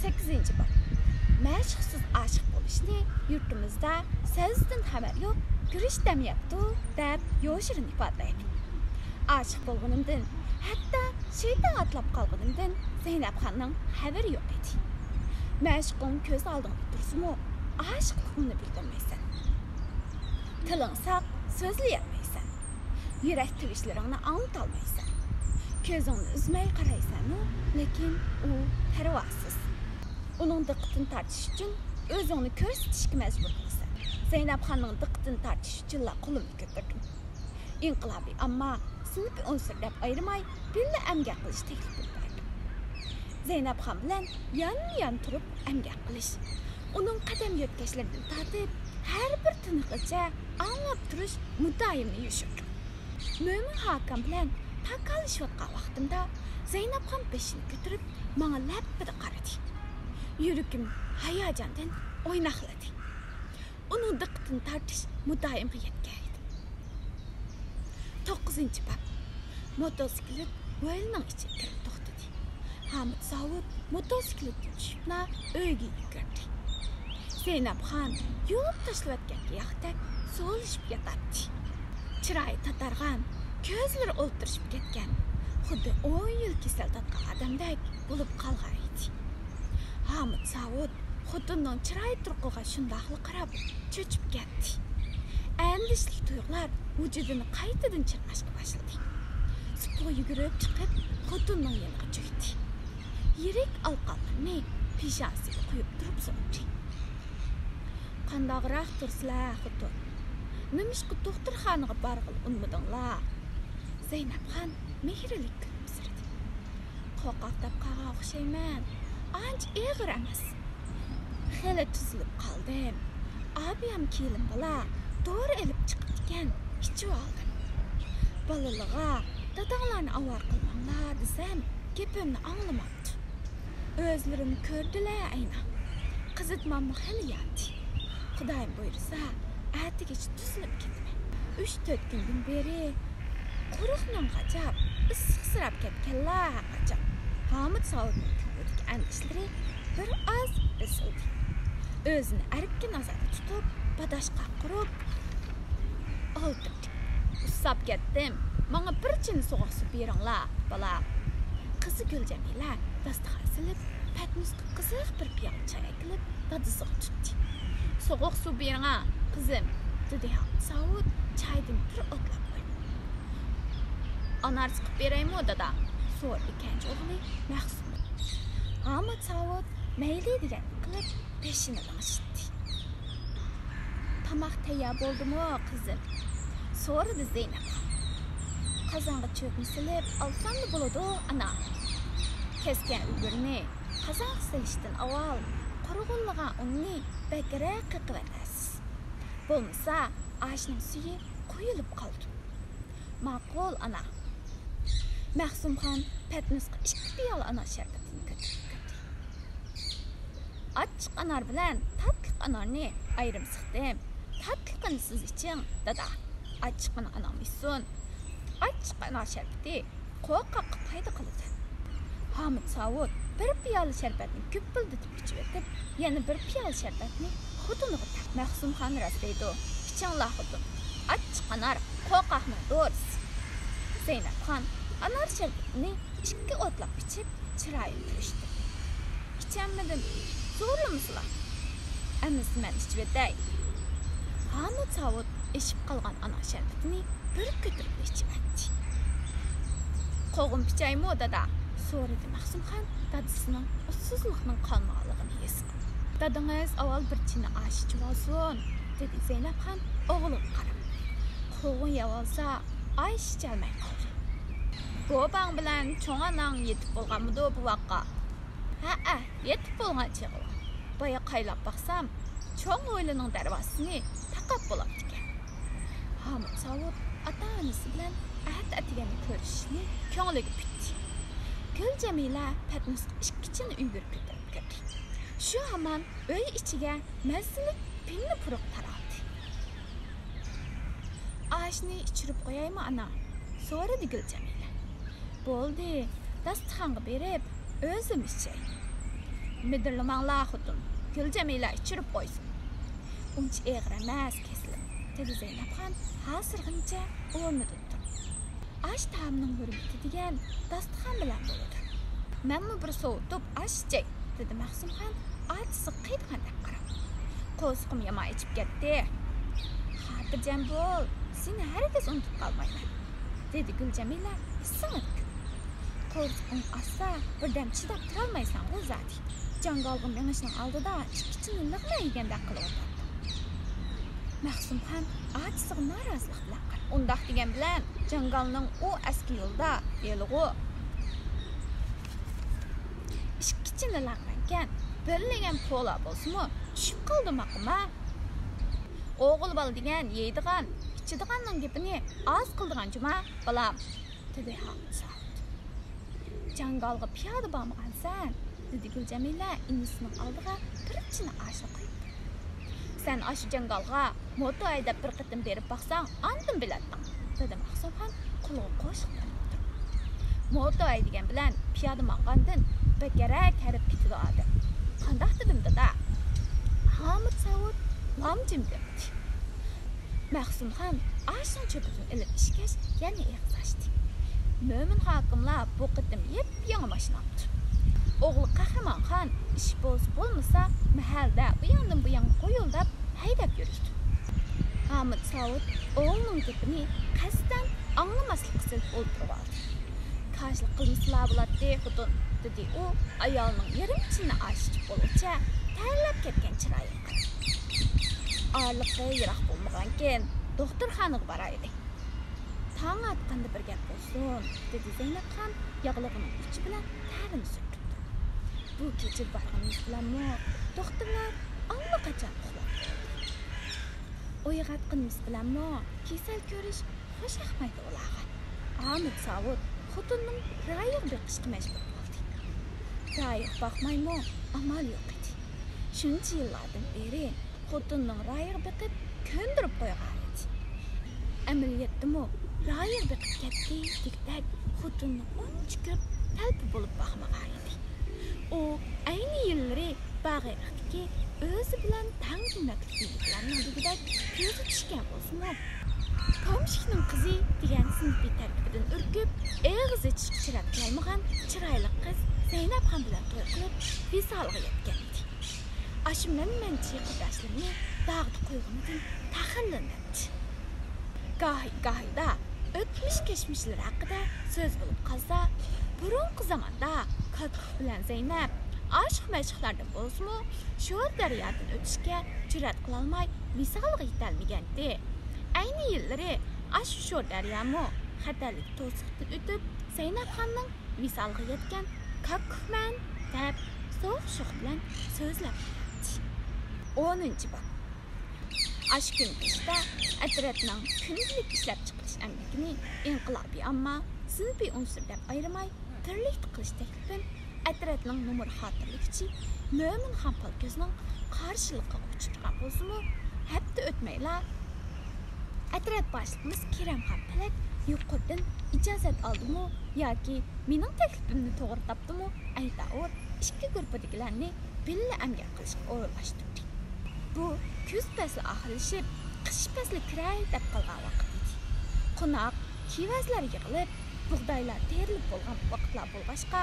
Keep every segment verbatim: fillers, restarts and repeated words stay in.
سەككىزىنچى باب. مەشۇقسىز ئاشىق بولۇشنى يۇرتىمىزدا سەۋزىدىن خەۋەر يوق، گۈرۈچ دەم يەپتۇ دەپ يوشۇرۇن ئىپادىلەيدۇ. ئاشىق بولغىنىمدىن، ھەتتا شەيتان ئاتلاپ قالغىنىمدىن زەينەپخاننىڭ خەۋىرى يوق ئىدى. مەشۇقۇڭ كۆز ئالدىڭدا تۇرسىمۇ، ئاشىقلىقىڭنى بىلدۈرمەيسەن. تىلىڭ ساق، سۆزلىيەلمەيسەن. يۈرەك تىۋىشلىرىڭنى ئاڭلىتالمايسەن. كۆزۈڭنى ئۈزمەي قارايسەنمۇ، لېكىن ئۇ پەرۋاسىز. ئۇنىڭ دىققىتىنى تارتىش ئۈچۈن ئۆزۈڭنى كۆرسىتىشكە مەجبۇر بولىسەن. زەينەپخاننىڭ دىققىتىنى تارتىش ئۈچۈنلا قولۇمنى كۆتۈردۈم. ئىنقىلابىي ئامما، سىنىپىي ئۇنسۇر دەپ ئايرىماي، بىللە ئەمگەك قىلىش تەكلىپىنى بەردىم. زەينەپخان بىلەن يانمۇ يان تۇرۇپ ئەمگەك قىلىش، ئۇنىڭ قەدەم يۆتكەشلىرىدىن تارتىپ، ھەر بىر تىنىقىغىچە ئاڭلاپ تۇرۇش مۇددىئايىمنى يوشۇردۇم. مۆمىن ھاكام بىلەن تاكاللىشىۋاتقان ۋاقتىمدا، زەينەپخان بېشىنى كۆتۈرۈپ، ماڭا لەپپىدە قارىدى. يۈرىكىم ھاياجاندىن ئويناقلىدى. ئۇنىڭ دىققىتىنى تارتىش مۇددىئايىمغا يەتكەن ئىدى. توققۇزىنچى باب. موتوسىكلىت ھويلىنىڭ ئىچىگە كىرىپ توختىدى. ھامىت ساۋۇت موتوسىكلىتتىن چۈشۈپلا ئۆيگە يۈگۈردى. زەينەپخان يۇلۇپ تاشلىۋەتكەن گىياھتەك سولىشىپ ياتاتتى. چىرايى تاتارغان، كۆزلىرى ئولتۇرۇشۇپ كەتكەن، خۇددى ئون يىل كېسەل تارتقان ئادەمدەك بولۇپ قالغان ئىدى. ھامىت ساۋۇت خوتۇنىنىڭ چىراي تۇرقىغا شۇنداقلا قاراپ چۆچۈپ كەتتى. ئەندىشىلىك تۇيغۇلار ۋۇجۇدىنى قايتىدىن چىرماشقا باشلىدى. سۇپىغا يۈگۈرۈپ چىقىپ، خوتۇنىنىڭ يېنىغا چۆكتى. يىرىك ئالىقانلىرىنى پېشانىسىگە قويۇپ تۇرۇپ سورىدى: «قانداقراق تۇرسىلەر، خوتۇن؟ نېمىشقا دوختۇرخانىغا بارغىلى ئۇنىمىدىڭلار؟» زەينەپخان مېھىرلىك كۈلۈمسىرىدى. «قورقاق دەپ قالغان ئوخشايمەن. ئانچە ئېغىر ئەمەس. خېلى تۈزىلىپ قالدىم. ئابىيام كېلىن بالا دورا ئېلىپ چىقىپتىكەن، ئىچىۋالدىم. بالىلىغا، داداڭلارنى ئاۋارە قىلماڭلار دېسەم، گېپىمنى ئاڭلىماپتۇ. ئۆزلىرىمۇ كۆردىلە ئەينە. قىزىتماممۇ خېلى ياتتى. خۇدايىم بۇيرۇسا، ئەتىگىچە تۈزىلىپ كېتىمەن.» ئۈچ تۆت كۈندىن بېرى قۇرۇق نان قاچاپ، ئىسسىقسىراپ كەتكەنلا ھەرقاچان. ھامىت ساۋۇتنىڭ كۆڭلىدىكى ئەندىشىلىرى بىر ئاز بېسىلدى. ئۆزىنى ئەركىن ئازادە تۇتۇپ، باداشقاق قۇرۇپ ئولتۇردى. «ئۇسساپ كەتتىم. ماڭا بىر چىنە سوغۇق سۇ بېرىڭلار، بالا.» قىزى گۈلجەمىلە داستىخان سېلىپ، پەتنۇسقا قىزىق بىر پىيالە چاي ئەكېلىپ، دادىسىغا تۇتتى. «سوغۇق سۇ بېرىڭە، قىزىم.» دېدى ھامىت ساۋۇت چايدىن بىر ئوتلاپ قۇيۇپ. «ئانار سىقىپ بېرەيمۇ، دادا؟» سورىدى كەنجى ئوغلى مەخسۇم. ھامىت ساۋۇت مەيلى دېگەننى قىلىپ، بېشىنى لىڭشىتتى. «تاماق تەييار بولدىمۇ، قىزىم؟» سورىدى زەينەپ. «قازانغا چۆپنى سېلىپ ئالساملا بولىدۇ، ئانا. كەسكەن ئۈگرىنى قازانغا سېلىشتىن ئاۋۋال قۇرغۇنلىغان ئۇننى بەكرەك قېقىۋېتەرسىز. بولمىسا ئاشنىڭ سۈيى قۇيۇلۇپ قالىدۇ.» «ماقۇل، ئانا.» مەخسۇمخان پەتنۇسقا ئىككى پىيالە ئانار شەربىتىنى كۆتۈرۈپ كىردى. «ئاچچىق ئانار بىلەن تاتلىق ئانارنى ئايرىم سىقتىم. تاتلىقىنى سىز ئىچىڭ، دادا. ئاچچىقىنى ئانام ئىچسۇن. ئاچچىق ئانار شەربىتى قورقاققا پايدا قىلىدۇ.» ھامىت ساۋۇت بىر پىيالە شەربەتنى گۈپۈلدىتىپ ئىچىۋېتىپ، يەنە بىر پىيالە شەربەتنى خوتۇنىغا تەق. «مەخسۇمخان راست دەيدۇ، ئىچىڭلار خوتۇن. ئاچچىق ئانار قورقاقنىڭ دورىسى.» زەينەپخان ئانار شەربىتىنى ئىككى ئوتلاپ ئىچىپ، چىرايىنى پۈرۈشتۈردى. «ئىچەلمىدىم، زورلىمىسىلا. ئەمىسە مەن ئىچىۋېتەي.» ھامىت ساۋۇت ئېشىپ قالغان ئانار شەربىتىنى بىر كۆتۈرۈپلا ئىچىۋەتتى. «قوغۇن پىچايمۇ، دادا؟» سورىدى مەخسۇمخان دادىسىنىڭ ئۇسسۇزلۇقنىڭ قالمىغانلىقىنى ھېس قىلىپ. «دادىڭىز ئاۋۋال بىر چىنە ئاش ئىچىۋالسۇن»، دېدى زەينەپخان ئوغلىغا قاراپ. «قوغۇن يەۋالسا، ئاش ئىچەلمەي قالدى.» «بوۋاڭ بىلەن چوڭ ئاناڭ يېتىپ بولغانمىدۇ بوۋاققا؟» «ھەئە، يېتىپ بولغان چېغى بار. بايا قايلاپ باقسام، چوڭ ھويلىنىڭ دەرۋازىسىنى تاقاپ بولاپتىكەن.» ھامىت ساۋۇت ئاتا-ئانىسى بىلەن ئەتە ئەتىگەندە كۆرۈشۈشنى كۆڭلىگە پۈتتى. گۈلجەمىلە پەتنۇسقا ئىككى چىنە ئۈگرە كۆتۈرۈپ كىردى. شۇ ھامان ئۆي ئىچىگە مەززىلىك پىڭنە پۇرىقى تارالدى. «ئاشنى ئىچۈرۈپ قويايمۇ، ئانا؟» سورىدى گۈلجەمىلە. «بولدى، داستىخانغا بېرىپ ئۆزۈم ئىچەي.» مىدىرلىماڭلار خوتۇن، گۈلجەمىلە ئىچۈرۈپ قويسۇن. ئۇنچە ئېغىر ئەمەس كېسىلىم، دېدى زەينەپخان ھاسىرىغىنىچە ئورنىدىن تۇرۇپ. ئاش تائامنىڭ ھۆرمىتى دېگەن داستىخان بىلەن بولىدۇ. مەنمۇ بىر سوۋۇتۇپ ئاش ئىچەي، دېدى مەخسۇمخان ئاچىسىغا قىيىدىغاندەك قاراپ. قورسىقىم يامان ئېچىپ كەتتى. خاتىرجەم بول، سېنى ھەرگىز ئۇنتۇپ قالمايمەن، دېدى گۈلجەمىلە سىڭىدە كۈلۈپ. قورسىقىڭ ئاچسا، بىردەم چىداپ تۇرالمايسەنغۇ زادى. جاڭگالغا مېڭىشنىڭ ئالدىدا ئىككى چىنە لىغمەن يېگەندەك قىلىۋاتاتتىڭ. مەخسۇمخان ئاچىسىغا نارازىلىق بىلەن قارىدى. ئۇنداق دېگەن بىلەن جاڭگالنىڭ ئۇ ئەسكى يولىدا ھېلىغۇ ئىككى چىنە لىغمەنكەن، بىرلىگەن پولا بولسىمۇ چۈشۈپ قالدىماقىما. ئوغۇل بالا دېگەن يەيدىغان، ئىچىدىغاننىڭ گېپىنى ئاز قىلىدىغان جۇما، بالام، دېدى ھامىت ساۋۇت. جاڭگالغا پىيادە بارمىغانسەن، دېدى گۈلجەمىلە ئىنىسىنىڭ ئالدىغا بىر چىنە ئاشنى قويۇپ. سەن ئاشۇ جاڭگالغا موتو ھەيدەپ بىر قېتىم بېرىپ باقساڭ، ئاندىن بىلەتتىڭ، دېدى مەخسۇمخان قولىغا قوشۇق بىلەن تۇتۇپ. موتو ھەيدىگەن بىلەن پىيادە ماڭغاندىن بەكرەك ھېرىپ كېتىدۇ ئادەم. قانداق دېدىم دادا؟ ھامىت ساۋۇت ۋامجىم دەپتۇ. مەخسۇمخان ئاشنىڭ چۆپىدىن ئېلىپ ئىچكەچ يەنە ئېغىز ئاچتى. مۆمىن ھاكىملار بۇ قېتىم يېپيېڭى ماشىنا ئاپتۇ. ئوغلى قەھرىمانخان ئىش بولسا بولمىسا مەھەلدە ئۇ ياندىن بۇ يانغا غۇيۇلداپ ھەيدەپ يۈرىدۇ. ھامىت ساۋۇت ئوغلىنىڭ گېپىنى قەستەن ئاڭلىماسلىققا سېلىپ ئولتۇرۇۋالدى. كاجلىق قىلمىسىلا بولاتتى، خوتۇن، دېدى ئۇ ئايالىنىڭ يېرىم چىنە ئاش ئىچىپ بولغۇچە تەرلەپ كەتكەن چىرايىغا قاراپ. ئارىلىقى يىراق بولمىغانكەن، دوختۇرخانىغا بارايلى. تاڭ ئاتقاندا بىر گەپ بولسۇن، دېدى زەينەپخان ياغلىقىنىڭ ئۇچى بىلەن تەرىنى سۈرتۈپ. بۇ كېچە بارغىنىمىز بىلەنمۇ دوختۇرلار ئاللىقاچان ئۇخلاپ بولدى. ئويغاتقىنىمىز بىلەنمۇ كېسەل كۆرۈش خوش ياقمايدۇ ئۇلارغا. ھامىت ساۋۇت خوتۇنىنىڭ رايىغا بېقىشقا مەجبۇر بولدى. رايىغا باقمايمۇ ئامال يوق ئىدى. شۇنچە يىللاردىن بېرى خوتۇنىنىڭ رايىغا بېقىپ كۆندۈرۈپ قويغانىدى. ئەمەلىيەتتىمۇ رايىغا بېقىپ كەتتى دېگۈدەك خوتۇنىنى ئۇنچە كۆپ تەلپە بولۇپ باقمىغانىدى. ئۇ ئەينى يىللىرى باغ ئېرىقتىكى ئۆزى بىلەن تەڭ دېمەكلىك يىگىتلەرنىڭ دېگۈدەك كۆزى چۈشكەن بولسىمۇ، پومېشچىكنىڭ قىزى دېگەن سىنىپى تەركىبىدىن ئۈركۈپ، ئېغىز ئېچىشقا جۈرئەت قىلالمىغان چىرايلىق قىز زەينەپخان بىلەن توي قىلىپ، ۋىسالغا يەتكەنىدى. ئاشۇ مەنمەنچى قۇرداشلىرىنى داغدا قويغىنىدىن تەخىرلىنەتتى. گاھى-گاھىدا ئۆتمۈش-كەچمىشلىرى ھەققىدە سۆز بولۇپ قالسا، بۇرۇنقى زاماندا كاككۇك بىلەن زەينەپ ئاشىق-مەشۇقلاردىن بولسىمۇ، شور دەريادىن ئۆتۈشكە جۈرئەت قىلالماي، ۋىسالغا يېتەلمىگەنتى. ئەينى يىللىرى ئاشۇ شور دەريامۇ خەتەرلىك توسۇقتىن ئۆتۈپ، زەينەپخاننىڭ ۋىسالغا يەتكەن كاككۇكمەن دەپ سوغۇق شوخ بىلەن سۆزلەپ بېرەتتى. ئونىنچى باب. ئاشۇ كۈنى كەچتە ئەترەتنىڭ كۈندىلىك ئىشلەپچىقىرىش ئەمگىكىنى ئىنقىلابىي ئامما، سىنىپىي ئۇنسۇر دەپ ئايرىماي، بىرلىكتە قىلىش تەكلىپىم ئەترەتنىڭ نومۇر خاتىرىلىگۈچى مۆمىنخان پالكۆزنىڭ قارشىلىقىغا ئۇچرىغان بولسىمۇ، ھەپتە ئۆتمەيلا ئەترەت باشلىقىمىز كېرەمخان پەلەك يۇقىرىدىن ئىجازەت ئالدىمۇ ياكى مېنىڭ تەكلىپىمنى توغرا تاپتىمۇ، ئەيتاۋۇر، ئىككى گۇرۇپپىدىكىلەرنى بىللە ئەمگەك قىلىشقا ئورۇنلاشتۇردى. بۇ كۈز پەسلى ئاخىرلىشىپ، قىش پەسلى كىرەي دەپ قالغان ۋاقىت ئىدى. قوناق، كېۋەزلەر يىغىلىپ، بۇغدايلار تېرىلىپ بولغان ۋاقىتلار بولغاچقا،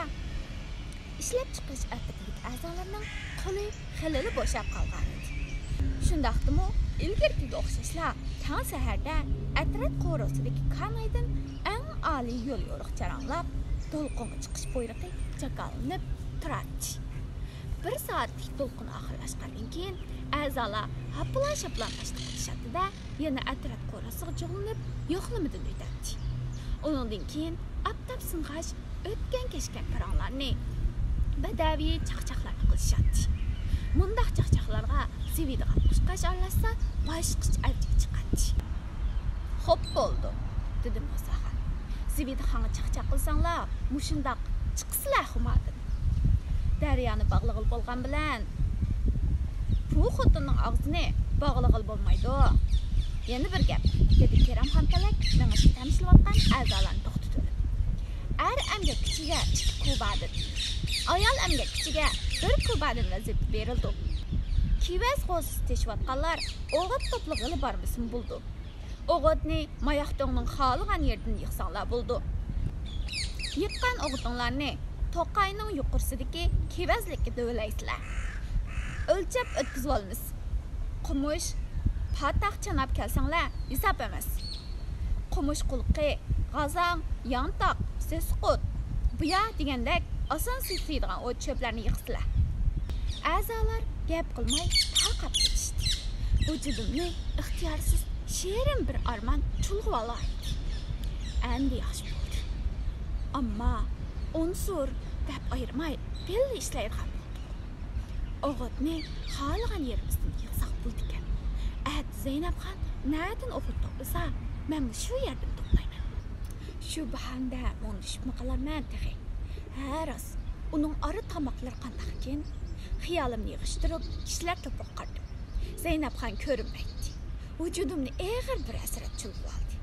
ئىشلەپچىقىرىش ئەترىتىدىكى ئەزالارنىڭ قولى خېلىلا بوشاپ قالغانىدى. شۇنداقتىمۇ، ئىلگىرىكىگە ئوخشاشلا، تاڭ سەھەردە ئەترەت قورۇسىدىكى كانايدىن ئەڭ ئالىي يول يورۇق جاراڭلاپ، دولقۇنغا چىقىش بۇيرۇقى جاكارلىنىپ تۇراتتى. بىر سائەتلىك دولقۇن ئاخىرلاشقاندىن كېيىن، ئەزالار ھاپىلا-شاپىلا ناشتا قىلىشاتتى-دە، يەنە ئەترەت قورۇسىغا جۇغلىنىپ، يوقلىمىدىن ئۆتەتتى. ئۇنىڭدىن كېيىن ئاپتاپ سىنغاچ ئۆتكەن-كەچكەن پاراڭلارنى، بەدەۋىي چاقچاقلارنى قىلىشاتتى. مۇنداق چاقچاقلارغا زىۋىدىغان قۇشقاچ ئارىلاشسا، باشقىچە ئەۋجىگە چىقاتتى. «خوپ بولدى»، دېدى مۇساخان. «زىۋىدىخانغا چاقچاق قىلساڭلار، مۇشۇنداق چىقىسىلەر خۇماردىن. دەريانى باغلىغىلى بولغان بىلەن، بۇ خوتۇننىڭ ئاغزىنى باغلىغىلى بولمايدۇ. يەنە بىر گەپ»، دېدى كېرەمخان پەلەك مېڭىشقا تەمشىلىۋاتقان ئەزالارنى توختىتىۋېلىپ. ئەر ئەمگەكچىگە ئىككى كۇبادىن، ئايال ئەمگەكچىگە بىر كۇبادىن ۋەزىپە بېرىلىدۇ. كېۋەز غوزىسى تېشىۋاتقانلار ئوغۇت توپلىغىلى بارمىسىمۇ بولىدۇ. ئوغۇتنى ماياقدۆڭنىڭ خالىغان يېرىدىن يىغساڭلار بولىدۇ. يىغقان ئوغۇتۇڭلارنى توقاينىڭ يۇقىرىسىدىكى كېۋەزلىككە دۆۋىلەيسىلەر. ئۆلچەپ ئۆتكۈزۈۋالىمىز. قومۇش، پاتاق چاناپ كەلسەڭلار ھېساب ئەمەس. قومۇش قۇلىقى، غازاڭ، يانتاق، سېسىق ئوت، بۇيا دېگەندەك ئاسان سېسىيدىغان ئوت چۆپلەرنى يىغىسىلەر. ئەزالار گەپ قىلماي تارقاپ كېتىشتى. ۋۇجۇدۇمنى ئىختىيارسىز شېرىن بىر ئارمان چۇلغىۋالايتتى. ئەمدى ياخشى بولدى. ئەمما ئۇنسۇر دەپ ئايرىماي بىللە ئىشلەيدىغان بولدۇق. ئوغۇتنى خالىغان يېرىمىزدىن يىغساق بولىدىكەن. ئەتە زەينەپخان نەدىن ئوغۇت توپلىسا، مەنمۇ شۇ يەردىن توپلايمەن. شۇ باھانىدە مۇڭدىشىپمۇ قالارمەن تېخى. ھە راست، ئۇنىڭ ئارا تاماقلىرى قانداقكىن؟ خىيالىمنى يىغىشتۇرۇپ كىشىلەر توپىغا قارىدىم. زەينەپخان كۆرۈنمەيتتى. ۋۇجۇدۇمنى ئېغىر بىر ھەسرەت چۇلغىۋالدى.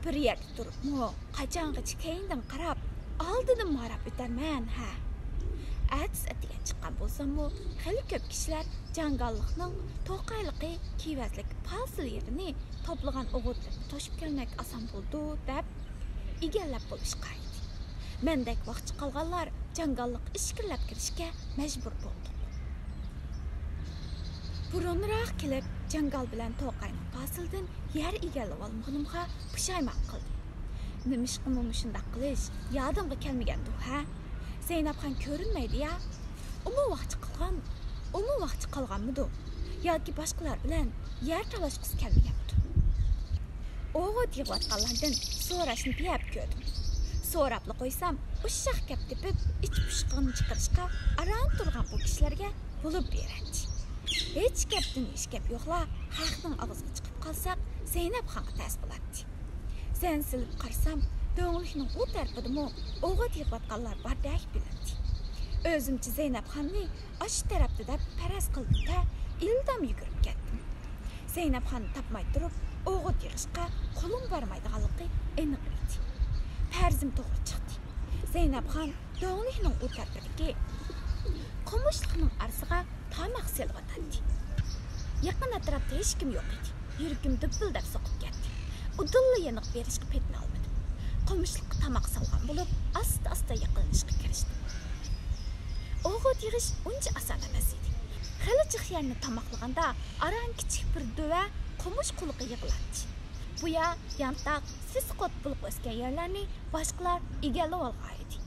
بىر يەردە تۇرۇپمۇ قاچانغىچە كەينىدىن قاراپ، ئالدىدىن ماراپ ئۆتەرمەن ھە؟ ئەتىسى ئەتىگەن چىققان بولساممۇ، خېلى كۆپ كىشىلەر جاڭگاللىقنىڭ توقايلىقى كېۋەزلىك پاسىل يېرىنى توپلىغان ئوغۇتلىرىنى توشۇپ كەلمەك ئاسان بولىدۇ دەپ ئىگىلەپ بولۇشقا ئىدى. مەندەك ۋاقچى قالغانلار جاڭگاللىققا ئىچكىرىلەپ كىرىشكە مەجبۇر بولدۇق. بۇرۇنراق كېلىپ جاڭگال بىلەن توقاينىڭ پاسىلىدىن يەر ئىگىلىۋالمىغىنىمغا پۇشايمان قىلدىم. نېمىشقىمۇ مۇشۇنداق قىلىش يادىمغا كەلمىگەندۇ ھە؟ زەينەپخان كۆرۈنمەيدۇ يا؟ ئۇمۇ ۋاقچى قىلغان، ئۇمۇ ۋاقچى قالغانمىدۇ؟ ياكى باشقىلار بىلەن يەر تالاشقۇسى كەلمىگەنمىدۇ؟ ئوغۇت يىغىۋاتقانلاردىن سوراشنى بىئەپ كۆردۈم. سوراپلا قويسام، ئۇششاق گەپ تېپىپ، ئىچ پۇشقىنى چىقىرىشقا ئاران تۇرغان بۇ كىشىلەرگە بولۇپ بېرەتتى. ھېچ گەپتىن ھېچ گەپ يوقلا، خەقنىڭ ئاغزىغا چىقىپ قالساق، زەينەپخانغا تەس بولاتتى. زەن سېلىپ قارىسام، دۆڭلۈكنىڭ ئۇ تەرىپىدىمۇ ئوغۇت يىغىۋاتقانلار باردەك بىلىندى. ئۆزۈمچە زەينەپخاننى ئاشۇ تەرەپتە دەپ پەرەز قىلدىم-دە، ئىلدام يۈگۈرۈپ كەتتىم. زەينەپخاننى تاپماي تۇرۇپ، ئوغۇت يىغىشقا قولۇم بارمايدىغانلىقى ئېنىق ئىدى. پەرىزىم توغرا چىقتى. زەينەپخان دۆڭلۈكنىڭ ئۇ تەرىپىدىكى قومۇشلۇقنىڭ ئارىسىغا تاماق سېلىۋاتاتتى. يېقىن ئەتراپتا ھېچكىم يوق ئىدى. يۈرىكىم دۈپپۈلدەپ سوقۇپ كەتتى. ئۇدۇللا يېنىغا بېرىشقا پېتىنالمىدىم. قومۇشلۇققا تاماق سالغان بولۇپ، ئاستا-ئاستا يېقىنلىشىشقا كىرىشتىم. ئوغۇت يىغىش ئۇنچە ئاسان ئەمەس ئىدى. خېلى جىق يەرنى تاماقلىغاندا، ئاران كىچىك بىر دۆۋە قومۇش قۇلىقى يىغىلاتتى. بۇ يەر يانتاق، سېسىق ئوت بولۇپ ئۆسكەن يەرلەرنى باشقىلار ئىگىلىۋالغان ئىدى.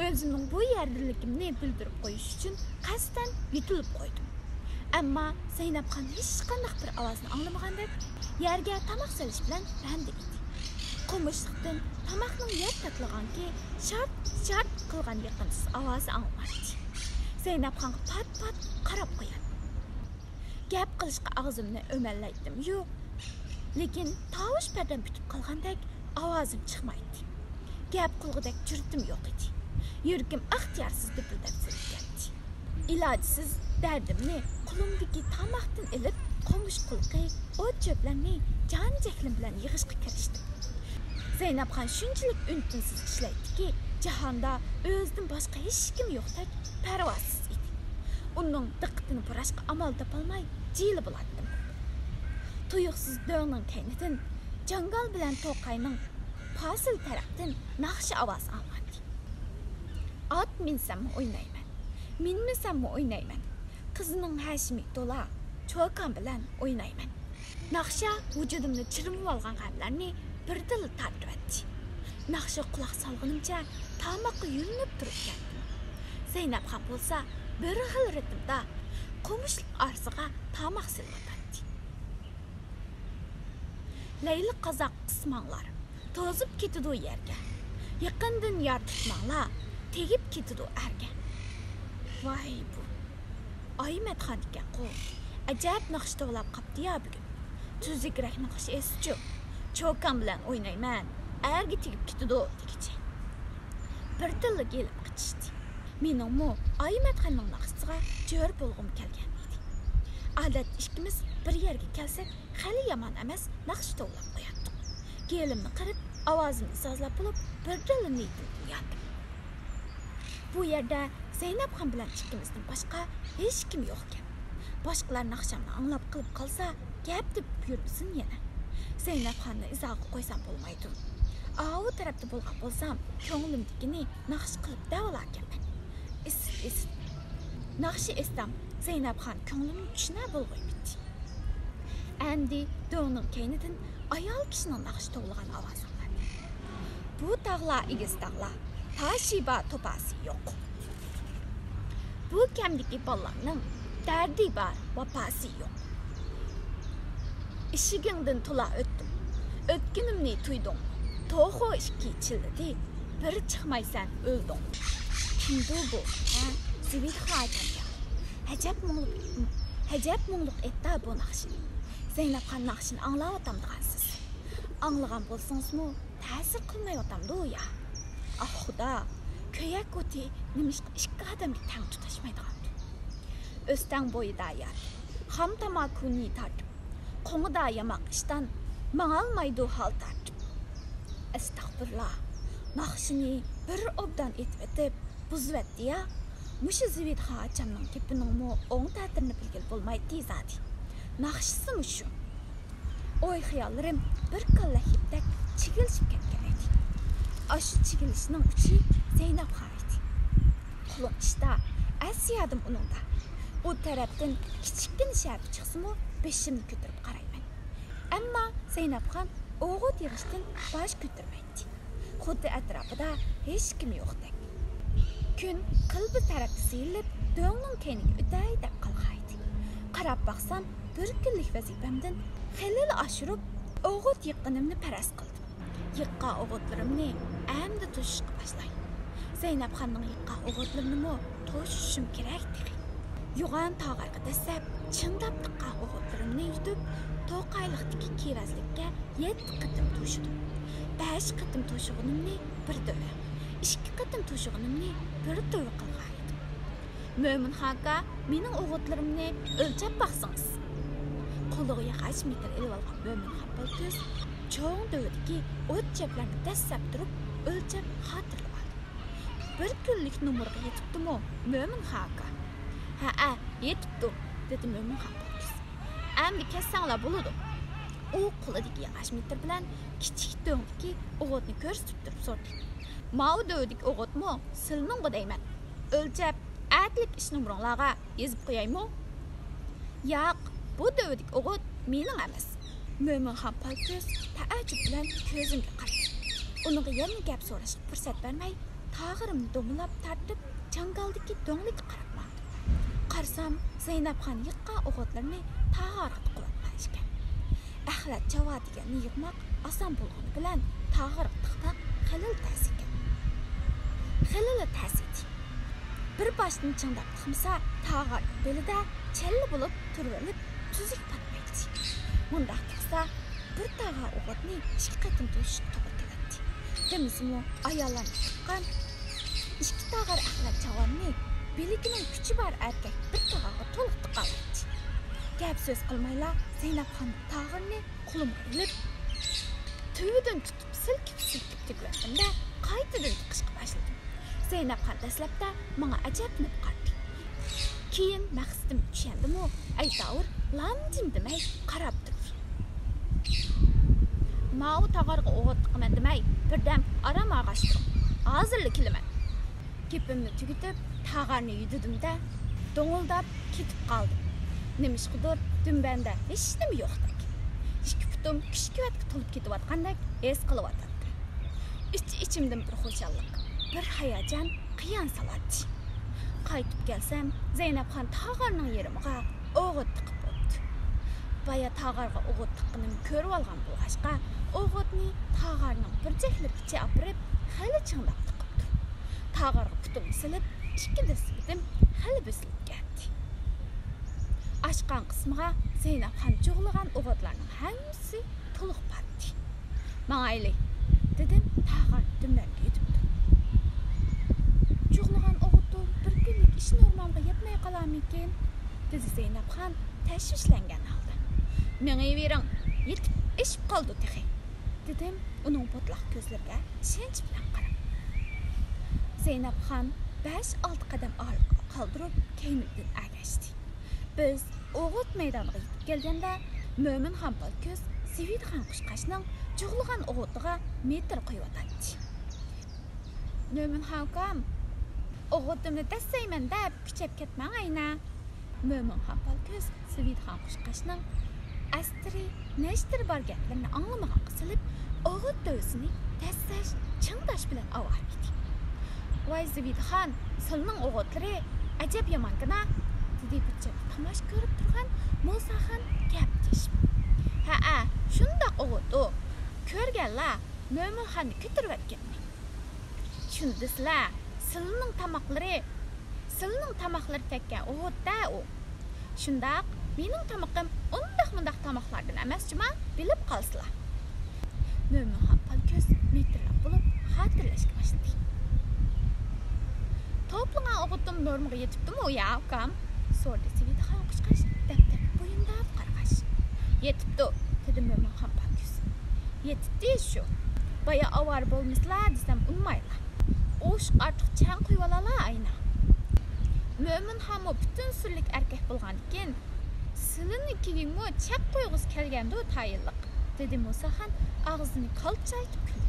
ئۆزۈمنىڭ بۇ يەردىنلىكىمنى بىلدۈرۈپ قويۇش ئۈچۈن قەستەن يۆتىلىپ قويدۇم. ئەمما زەينەپخان ھېچقانداق بىر ئاۋازنى ئاڭلىمىغاندەك، يەرگە تاماق سېلىش بىلەن بەندە ئىدى. قومۇشلۇقتىن تاماقنىڭ يەر تاتلىغانكى شارت-شارت قىلغان يېقىمسىز ئاۋازى ئاڭلىناتتى. زەينەپخانغا پات-پات قاراپ قوياتتىم. گەپ قىلىشقا ئاغزىمنى ئۆمەللەيتتىممۇ يوق، لېكىن تاۋۇش پەردەم پۈتۈپ قالغاندەك ئاۋازىم چىقمايتتى. گەپ قىلغۇدەك جۈرئىتىم يوق ئىدى. يۈرىكىم ئىختىيارسىز دۈپۈلدەپ سېلىپ كەتتى. ئىلاجسىز دەردىمنى قولۇمدىكى تاماقتىن ئېلىپ، قومۇش قۇلىقى، ئوت-چۆپلەرنى جان-جەھلىم بىلەن يىغىشقا كىرىشتىم. زەينەپخان شۇنچىلىك ئۈن-تىنسىز ئىشلەيتتىكى، جاھاندا ئۆزىدىن باشقا ھېچكىم يوقتەك پەرۋاسىز ئىدى. ئۇنىڭ دىققىتىنى بۇراشقا ئامال تاپالماي جىلە بولاتتىم. تۇيۇقسىز دۆڭنىڭ كەينىدىن جاڭگال بىلەن توقاينىڭ پاسىل تەرەپتىن ناخشا ئاۋازى ئاڭلاندى. ئات مىنسەممۇ ئوينايمەن، مىنمىسەممۇ ئوينايمەن. قىزنىڭ ھەشىمى تولا، چوكان بىلەن ئوينايمەن. ناخشا ۋۇجۇدۇمنى چىرمىۋالغان غەملەرنى بىردىنلا تارتىۋەتتى. ناخشىغا قۇلاق سالغىنىمچە تاماققا يۆلىنىپ تۇرۇپ كەتتىم. زەينەپخان بولسا بىر خىل رىتىمدا قومۇشلۇق ئارىسىغا تاماق سېلىۋاتاتتى. لەيلى قازاق قىسماڭلار، توزۇپ كېتىدۇ يەرگە. يېقىندىن يار تۇتماڭلار، تېگىپ كېتىدۇ ئەرگە. ۋاي بۇ ئايمەتخان ئىكەنغۇ. ئەجەب ناخشا توۋلاپ قاپتۇ يا بۈگۈن. تۈزۈكرەك ناخشا ئېيتسىچۇ. چوكان بىلەن ئوينايمەن، ئەرگە تېگىپ كېتىدۇ دېگۈچە. بىردىنلا گېلىپ قېتىشتى. مېنىڭمۇ ئايمەتخاننىڭ ناخشىسىغا جۆر بولغۇم كەلگەن ئىدى. ئادەتتە ئىككىمىز بىر يەرگە كەلسەك، خېلى يامان ئەمەس ناخشا توۋلاپ قوياتتۇق. گېلىمنى قىرىپ، ئاۋازىمنى سازلاپ بولۇپ، بىردىنلا نىيىتىمدىن ياندىم. بۇ يەردە زەينەپخان بىلەن ئىككىمىزدىن باشقا ھېچكىم يوقكەن. باشقىلار ناخشامنى ئاڭلاپ قېلىپ قالسا، گەپ تېپىپ يۈرمىسۇن يەنە. زەينەپخاننى ئىزاغا قويسام بولمايدۇ. ئاۋۇ تەرەپتە بولغان بولسام، كۆڭلۈمدىكىنى ناخشا قىلىپ دەۋالاركەنمەن. ئېسىت، ئېسىت. ناخشا ئېيتسام، زەينەپخان كۆڭلۈمنى چۈشىنەر بولغۇيمىتى. ئەمدى دۆڭنىڭ كەينىدىن ئايال كىشىنىڭ ناخشا توۋلىغان ئاۋازى ئاڭلاندى. بۇ تاغلار ئېگىز تاغلار، تاشى بار، توپاسى يوق. بۇ كەمدىكى بالىلارنىڭ دەردى بار، ۋاپاسى يوق. ئىشىكىڭدىن تولا ئۆتتۈم، ئۆتكىنىمنى تۇيدۇڭ. توخۇ ئىككى چىللىدى، بىر چىقمايسەن، ئۆلدۈڭ. كىمدۇ بۇ، ھە؟ زىبىدخان ئاكام يا؟ ئەجەب مۇڭلۇق، ئەجەب مۇڭلۇق ئېيتتا بۇ ناخشىنى. زەينەپخان ناخشىنى ئاڭلاۋاتامدىغانسىز؟ ئاڭلىغان بولسىڭىزمۇ، تەسىر قىلمايۋاتامدۇ يا؟ ئاھ، خۇدا، كۆيەك ئوتى نېمىشقا ئىككى ئادەمگە تەڭ تۇتاشمايدىغاندۇ؟ ئۆستەڭ بويىدا ياتىپ، خام تاماكۇنى تارتىپ، قوڭىدا ياماق ئىشتان، ماڭالمايدۇ ھال تارتىپ. ئەستەغپۇرۇللا، ناخشىنى بىر ئوبدان ئېيتىۋېتىپ، بۇزۇۋەتتى يا. مۇشۇ زىبىدخان ئاچامنىڭ گېپىنىڭمۇ ئوڭ تەتىرىنى بىلگىلى بولمايتتى زادى. ناخشىسىمۇ شۇ. ئوي-خىياللىرىم بىر كاللەك يىپتەك چىگىلىشىپ كەتكەن ئىدى. ئاشۇ چىگىلىشنىڭ ئۇچى زەينەپخان ئىدى. قولۇم ئىشتا، ئەس-يادىم ئۇنىڭدا. ئۇ تەرەپتىن كىچىككىنە شەپە چىقسىمۇ، بېشىمنى كۆتۈرۈپ قارايمەن. ئەمما زەينەپخان ئوغۇت يىغىشتىن باش كۆتۈرمەيتتى. خۇددى ئەتراپىدا ھېچكىم يوقتەك. كۈن قىلبىز تەرەپكە سىيرىلىپ، دۆڭنىڭ كەينىگە ئۆتەي دەپ قالغانىدى. قاراپ باقسام، بىر كۈنلۈك ۋەزىپەمدىن خېلىلا ئاشۇرۇپ، ئوغۇت يىغقىنىمنى پەرەز قىلدىم. يىغقان ئوغۇتلىرىمنى ئەمدى توشۇشقا باشلاي. زەينەپخاننىڭ يىغقان ئوغۇتلىرىنىمۇ توشۇشۇم كېرەك تېخى. يوغان تاغارغا دەسسەپ، چىڭداپ تىققان ئوغۇتلىرىمنى يۇتۇپ، توقايلىقتىكى كېۋەزلىككە يەتتە قېتىم توشۇدۇم. بەش قېتىم توشۇغىنىمنى بىر دۆۋە، ئىككى قېتىم توشۇغىنىمنى بىر دۆۋە قىلغانىدىم. مۆمىنخان ئاكا، مېنىڭ ئوغۇتلىرىمنى ئۆلچەپ باقسىڭىز. قولىغا ياغاچ مېتىر ئېلىۋالغان مۆمىنخان پالتۈس چوڭ دۆۋىدىكى ئوت-چۆپلەرنى دەسسەپ تۇرۇپ ئۆلچەپ خاتىرىلىۋالدى. بىر كۈنلۈك نومۇرغا يېتىپتۇمۇ، مۆمىنخان ئاكا؟ ھەئە، يېتىپتۇ، دېدى مۆمىنخان پالتۈس. ئەمدى كەتسەڭلار بولىدۇ. ئۇ قولىدىكى ياغاچ مېتىر بىلەن كىچىك دۆڭدىكى ئوغۇتنى كۆرسىتىپ تۇرۇپ سورىدى. ماۋۇ دۆۋىدىكى ئوغۇتمۇ سىلىنىڭغۇ دەيمەن؟ ئۆلچەپ، ئەتىلىك ئىش نومۇرۇڭلارغا يېزىپ قويايمۇ؟ ياق، بۇ دۆۋىدىكى ئوغۇت مېنىڭ ئەمەس. مۆمىنخان پالتۈس تەئەججۈپ بىلەن كۆزۈمگە قارىدى. ئۇنىڭغا يەنە گەپ سوراشقا پۇرسەت بەرمەي، تاغىرىمنى دومىلاپ تارتىپ، جاڭگالدىكى دۆڭلۈككە قاراپ ماڭدىم. قارىسام، زەينەپخان يىغقان ئوغۇتلىرىنى تاغارغا تىقىۋاتقان ئىكەن. ئەخلەت چاۋا دېگەننى يىغماق ئاسان بولغىنى بىلەن، تاغارغا تىقماق خېلىلا تەس ئىكەن. خېلىلا تەس ئىدى. بىر باشتىن چىڭداپ تىقمىسا، تاغارنىڭ بېلىدە چەللە بولۇپ تۇرۇۋېلىپ، تۈزۈك پاتمايتتى. مۇنداق تىقسا، بىر تاغار ئوغۇتنى ئىككى قېتىم توشۇشقا توغرا كېلەتتى. دېمىسىمۇ، ئاياللارنى تۇتقان ئىككى تاغار ئەخلەت چاۋاننى بىلىكىنىڭ كۈچى بار ئەركەك بىر تاغارغا تولۇق تىقالايتتى. گەپ سۆز قىلمايلا، زەينەپخاننىڭ تاغىرىنى قولۇمغا ئېلىپ، تۈۋىدىن تۇتۇپ سىلكىپ-سىلكىپ تۆكۈۋەتتىم-دە، قايتىدىن تىقىشقا باشلىدىم. زەينەپخان دەسلەپتە ماڭا ئەجەبلىنىپ قارىدى. كېيىن مەقسىتىمگە چۈشەندىمۇ، ئەيتاۋۇر، لام-جىم دېمەي قاراپ تۇردى. ماۋۇ تاغارغا ئوغۇت تىقىمەن دېمەي، بىردەم ئارام ئالغاچ تۇرۇڭ. ھازىرلا كېلىمەن. گېپىمنى تۈگىتىپ، تاغارنى يۈدۈدۈم-دە، دوڭۇلداپ كېتىپ قالدىم. نېمىشقىدۇر، دۈمبەمدە ھېچنېمە يوقتەك، ئىككى پۇتۇم كۈشكۈۋەتكە تولۇپ كېتىۋاتقاندەك ھېس قىلىۋاتاتتىم. ئىچ-ئىچىمدىن بىر خۇشاللىق، بىر ھاياجان قىيان سالاتتى. قايتىپ كەلسەم، زەينەپخان تاغارنىڭ يېرىمىغا ئوغۇت تىقىپ بوپتۇ. بايا تاغارغا ئوغۇت تىققىنىمنى كۆرۈۋالغان بولغاچقا، ئوغۇتنى تاغارنىڭ بۇرجەكلىرىگىچە ئاپىرىپ، خېلى چىڭداپ تىقىپتۇ. تاغارغا پۇتۇمنى سېلىپ، ئىككىنچى سېپىتىم خېلى بېسىلىپ كەتتى. ئاچقان قىسمىغا زەينەپخان جۇغلىغان ئوغۇتلارنىڭ ھەممىسى تولۇق پاتتى. ماڭايلى، دېدىم تاغار دۈمبەمگە يۈدۈپ تۇرۇپ. جۇغلىغان ئوغۇتۇم بىر كۈنلۈك ئىش نورمامغا يەتمەي قالارمىكىن؟ دېدى زەينەپخان تەشۋىشلەنگەن ھالدا. مېڭىۋېرىڭ، يېتىپ ئېشىپ قالىدۇ تېخى. دېدىم ئۇنىڭ بوتىلاق كۆزلىرىگە ئىشەنچ بىلەن قاراپ. زەينەپخان بەش-ئالتە قەدەم ئارىلىققا قالدۇرۇپ كەينىمدىن ئەگەشتى. بىز ئوغۇت مەيدانىغا يېتىپ كەلگەندە، مۆمىنخان پالكۆز زىۋىدىخان قۇشقاچنىڭ جۇغلىغان ئوغۇتىغا مېتىر قويۇۋاتاتتى. مۆمىنخان ئۇكام، ئوغۇتۇمنى دەسسەيمەن دەپ كۈچەپ كەتمەڭ ئەينە. مۆمىنخان پالكۆز زىۋىدىخان قۇشقاچنىڭ ئەستىرى، نەشتىرى بار گەپلىرىنى ئاڭلىمىغانغا سېلىپ، ئوغۇت دۆۋىسىنى دەسسەش، چىڭداش بىلەن ئاۋارە ئىدى. ۋاي زىۋىدىخان، سىلىنىڭ ئوغۇتلىرى ئەجەب يامانكىنا، دېدى بىر چەتتە تاماشا كۆرۈپ تۇرغان مۇساخان گەپ تېشىپ. ھەئە، شۇنداق ئوغۇت ئۇ. كۆرگەنلا، مۆمىنخاننى كۆتۈرۈۋەتكەننى. شۇنى دېسىلە، سىلىنىڭ تاماقلىرى، سىلىنىڭ تاماقلىرى تەگكەن ئوغۇت-دە ئۇ. شۇنداق، مېنىڭ تامىقىم ئۇنداق-مۇنداق تاماقلاردىن ئەمەس جۇما، بىلىپ قالسىلا. مۆمىنخان پالكۆز مىتىرلاپ بولۇپ خاتىرىلەشكە باشلىدى. توپلىغان ئوغۇتۇم نورمىغا يېتىپتىمۇ يا، ئۇكام؟ سورىدى زىۋىدىخان قۇشقاچ دەپتەرگە بويۇنداپ قارىغاچ. يېتىپتۇ، دېدى مۆمىنخان پالكۆز. يېتىپتى شۇ. بايا ئاۋارە بولمىسىلا دېسەم ئۇنىمايلا. ئوشۇق ئارتۇق چەڭ قويۇۋالالا ئاينا. مۆمىنخانمۇ پۈتۈن سۈرلۈك ئەركەك بولغاندىكىن، سىلىنىڭكىگىمۇ چەك قويغۇسى كەلگەندۇ تايىنلىق، دېدى مۇساخان ئاغزىنى كالچايتىپ كۈلۈپ.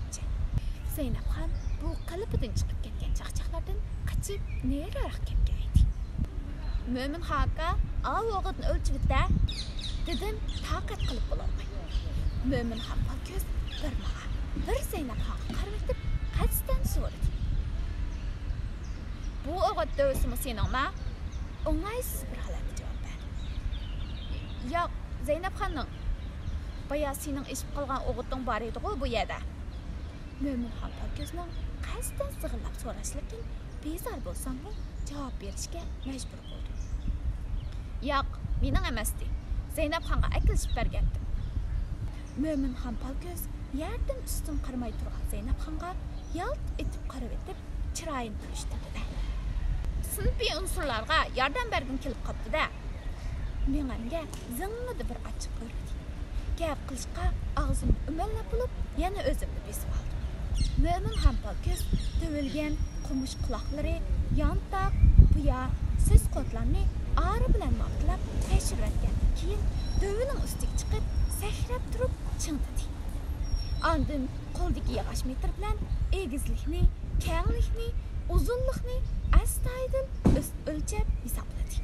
زەينەپخان بۇ قېلىپىدىن چىقىپ كەتكەن چاقچاقلاردىن قېچىپ نېرىراق كەتكەن ئىدى. مۆمىنخان ئاكا، ئاۋۇ ئوغۇتنى ئۆلچىۋېتە، دېدىم تاقەت قىلىپ بولالماي. مۆمىنخان پالكۆز بىر ماڭا، بىر زەينەپخانغا قارىۋېتىپ قەستەن سورىدى. بۇ ئوغۇت دۆۋىسىمۇ سېنىڭما؟ ئوڭايسىز بىر ھالەتتە جاۋاب بەردىم. ياق، زەينەپخاننىڭ. بايا سېنىڭ ئېشىپ قالغان ئوغۇتۇڭ بار ئىدىغۇ بۇ يەردە. مۆمىنخان پالكۆزنىڭ قەستەن زىغىرلاپ سوراشلىرىدىن بىزار بولساممۇ، جاۋاب بېرىشكە مەجبۇر بولدۇم. ياق، مېنىڭ ئەمەستى. زەينەپخانغا ئەكېلىشىپ بەرگەنتىم. مۆمىنخان پالكۆز يەردىن ئۈستۈن قارىماي تۇرغان زەينەپخانغا يالت ئېتىپ قارىۋېتىپ، چىرايىنى پۈرۈشتۈردى-دە، سىنىپىي ئۇنسۇرلارغا ياردەم بەرگۈم كېلىپ قاپتۇ-دە. مېڭەمگە زىڭىدە بىر ئاچچىق ئۆرلىدى. گەپ قىلىشقا ئاغزىمنى ئۈمەللەپ بولۇپ، يەنە ئۆزۈمنى بېسىۋالدىم. مۆمىنخان پالكۆز دۆۋىلىگەن قومۇش قۇلاقلىرى يانتاق، بۇيا، سۆز قۇۋاتلارنى ئارا بىلەن مامىتىلاپ تەكشۈرۈۋەتكەندىن كېيىن، دۆۋىنىڭ ئۈستىگە چىقىپ، سەكرەپ تۇرۇپ چىڭدىدى. ئاندىن قولىدىكى ياغاچ مېتىر بىلەن ئېگىزلىكنى، كەڭلىكنى، ئۇزۇنلۇقنى ئەستايىدىل ئۆز-، ئۆلچەپ ھېسابلىدى.